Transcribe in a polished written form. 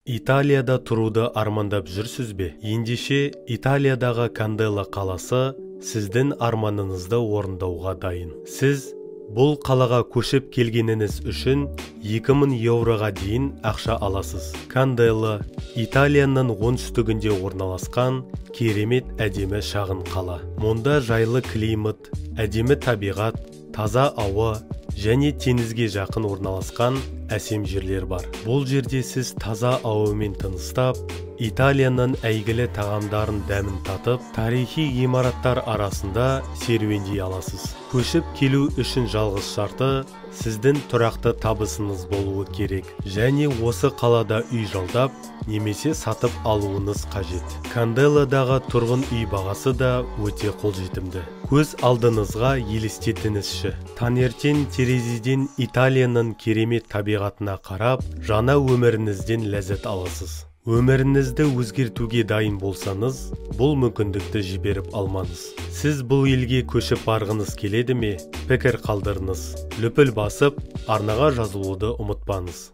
Италияда тұруды армандап жүрсіз бе? Ендеше Италиядағы Канделла қаласы сіздің арманыңызды орындауға дайын. Сіз бұл қалаға көшіп келгеніңіз үшін 2000 евроға дейін ақша аласыз. Канделла Италияның оңтүстігінде орналасқан керемет әдемі шағын қала. Мұнда жайлы климат, әдемі табиғат, таза ауа және теңізге жақын орналасқан әсем жерлер бар. Бұл жерде сіз таза ауамен тыныстап, Италияның әйгілі тағамдарын дәмін татып, тарихи ғимараттар арасында серуендей аласыз. Көшіп келу үшін жалғыз шарты сіздің тұрақты табысыңыз болуы керек және осы қалада үй жалдап немесе сатып алуыңыз қажет. Канделладағы тұрғын үй бағасы да өте қолжетімді. Көз алдыңызға елестетіңізші. Таңертең терезеден Италияның керемет табиғатына қарап, жаңа өміріңізден ләззат аласыз. Өміріңізді өзгертуге дайын болсаңыз, бұл мүмкіндікті жіберіп алмаңыз. Сіз бұл елге көшіп барғыңыз келеді ме? Пікір қалдырыңыз. Лүпіл басып, арнаға жазылуды ұмытпаңыз.